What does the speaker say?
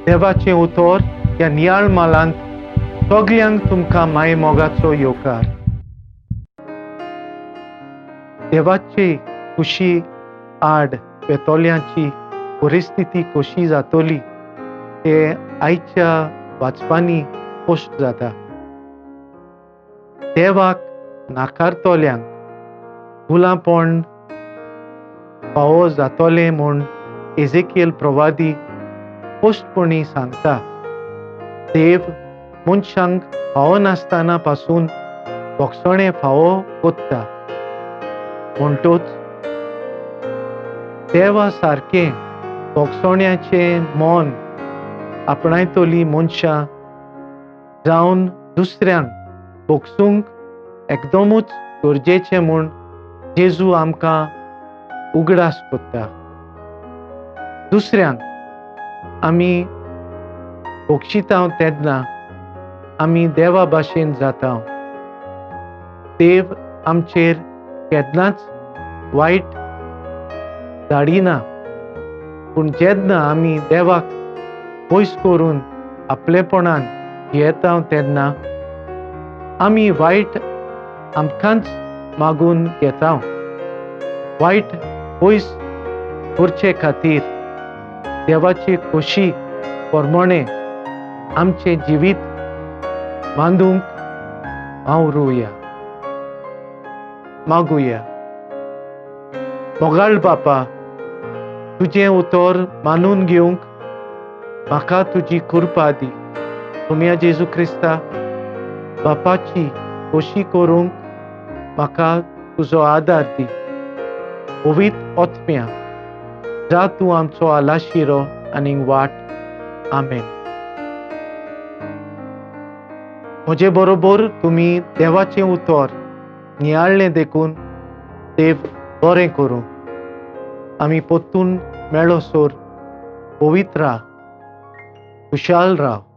देवाचें उतर ह्या नियाळ मालांत सगल्यांक तुमकां मायेमोगाचो येवकार. देवाचे खुशी आड वेतोल्यांची परिस्थिती कशी जातली ते आयच्या वाचपांनी स्पश्ट जाता. देवाक नाकारतल्यांक गुलामपण फावो जातलें म्हूण एजेकियल प्रवादी स्पश्टपणी सांगता. देव मनशांक फावो नासतना पासून भोगसणें फावो कोत्ता, म्हणटूच देवा सारकें भोगसण्याचें मन आपणायतली मनशां जावन दुसऱ्यांक भोगसूंक एकदमूच गरजेचें म्हूण जेजू आमकां उगडास कोत्ता. दुसऱ्यांक आमी भोगशिता तेन्ना आमी देवा भाशेन जाता. देव आमचेर केन्नाच वायट धाडिना, पूण जेन्ना आमी देवाक पयस करून आपलेपणान जियेता तेन्ना आमी वायट आमकांच मागून घेता. वायट पयस करचे खातीर देवाची खोशी प्रमाणे आमचें जिवीत बांदूंक वावरुया. मागुया. मोगाळ बापा, तुजें उतर मानून घेवंक म्हाका तुजी कृपा दी. तुमया जेजू क्रिस्ता बापाची खोशी करूंक म्हाका तुजो आदार दी. पवित्र आत्म्या जा तूं आमचो आलाशिरो आनी वाट. आमेन. म्हजे बरोबर तुमी देवाचें उतर नियाळ्ळें देखून देव बरें करूं. आमी परतून मेळोसर पवित्र राव, खुशाल राव.